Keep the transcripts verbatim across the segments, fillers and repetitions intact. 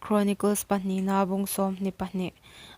Chronicles pahnina bung sawmhni pahni.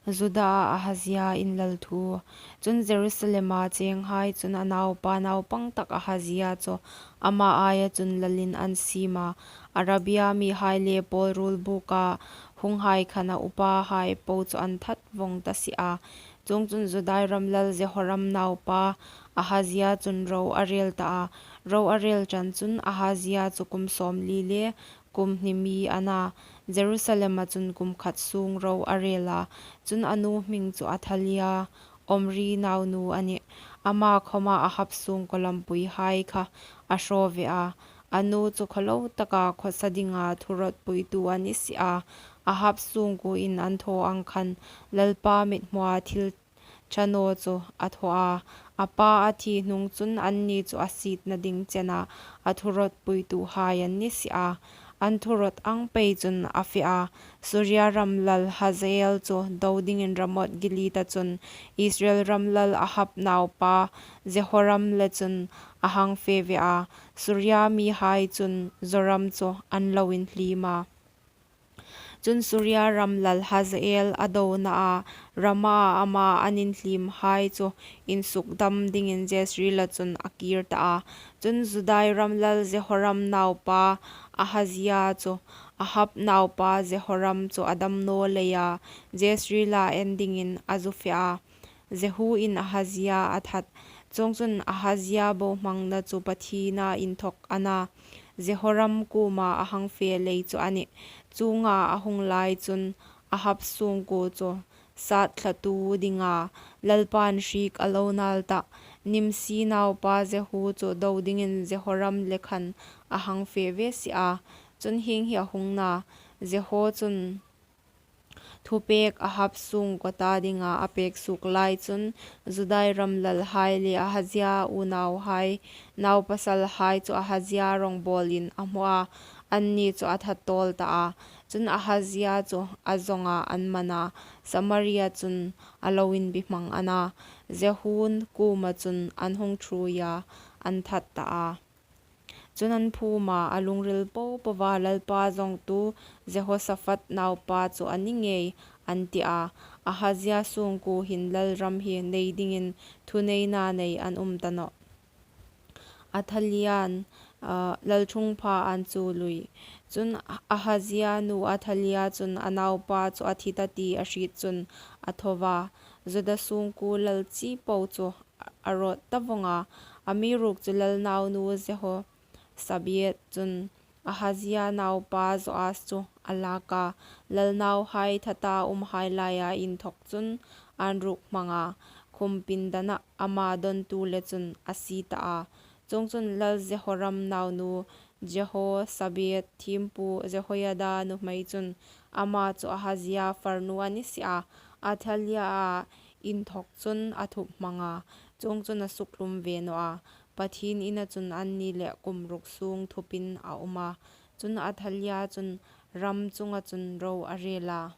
Juda-a Ahazia inlal thu. Chun Jerusalema chenghai chun a naupa naupang tak Ahazia chu ama aia chun lalin an siem a. Arabia mihai le pawl rul buka hunghai khan a upahai po chu an that vong ta si a. Chuongchun Judai ram lal Jehoram naupa Ahazia chun ro a rel ta a. Ro a rel chan chun Ahazia chu kum sawmli le kum hni mi a na. Jerusalema chun kum khat sung ro a rel a. Chun a nu hming chu Athalia, Omri naunu a nih. Ama khawma Ahab sungkuo lampuihai kha a hraw ve a. A nu chu khawlo taka khawsa dinga thurawtpuitu a ni si a. Ahab sungkuoin an thaw ang khan Lalpa mithmua thil ṭha naw chu a thaw a. A pa a thi hnung chun anni chu a sietna ding chena a thurawtpuituhai an ni si a. An thurawt ang pei chun a fe a. Suria ram lal Hazael chu do dingin Ramoth Gileada chun Israel ram lal Ahab naupa Jehoram le chun a hang fe ve a. Suria mihai chun Joram chu an lo inhliem a. Chun Suria ram lal Hazael a dona a, Rama ama an inhliemhai chu insukdam dingin Jezreela chun a kir ta a. Chun Judai ram lal Jehoram naupa Ahazia chu Ahab naupa Jehoram chu a dam naw leia Jezreela en dingin a zu fe a. Jehuin Ahazia a that. Chuongchun Ahazia bohmangna chu Pathiena inthawk a na, Jehoram kuoma a hang fe lei chu a nih. Chuonga a hung lai chun Ahab sungkuo chu sat thlatu dinga Lalpan hriek a lo nal ta. Nimsi naupa Jehu chu do dingin Jehoram le khan a hang fe ve si a. Chun hieng hi a hung na, Jehu chun thupek Ahab sungkuo ta dinga a pek suok lai chun Judai ram lalhai le Ahazia unauhai naupasalhai chu Ahazia rongbawlin a hmu a, anni chu a that tawl ta a. Chun Ahazia chu a zonga an man a, Samaria chun a lo inbihmang a na. Jehu kuoma chun an hung ṭhuoi a, an that ta a. Chun an phum a, a lungril po poa Lalpa zawngtu Jehosaphat naupa chu a ni ngei, an ti a. Ahazia sungkuo hin lal ram hi nei dingin thuneina nei an um ta nawh. Athalian, ah, lalṭhungpha an chu lui. Chun Ahazia nu Athalia chun a naupa chu a thi ta ti a hriet chun a tho va. Juda sungkuo lal chi po chu a rawt ta vong a. Amiruokchu lal naunu Jehosabet chun Ahazia naupa Joas chu a lak a, lal nauhai thata umhai laia inthawk chun an ruok hmang a, khum pindana ama dawntu le chun a sie ta a. Chuongchun lal Jehoram naunu Jehosabet thiempu Jehoiada nuhmei chun ama chu Ahazia farnu a ni si a, Athalia a inthawk chun a thup hmang a, chuongchun a sukhlum ve naw a. Pathien ina chun anni le kum ruk sung thupin a um a. Chun Athalia chun ram chunga chun ro a rel a.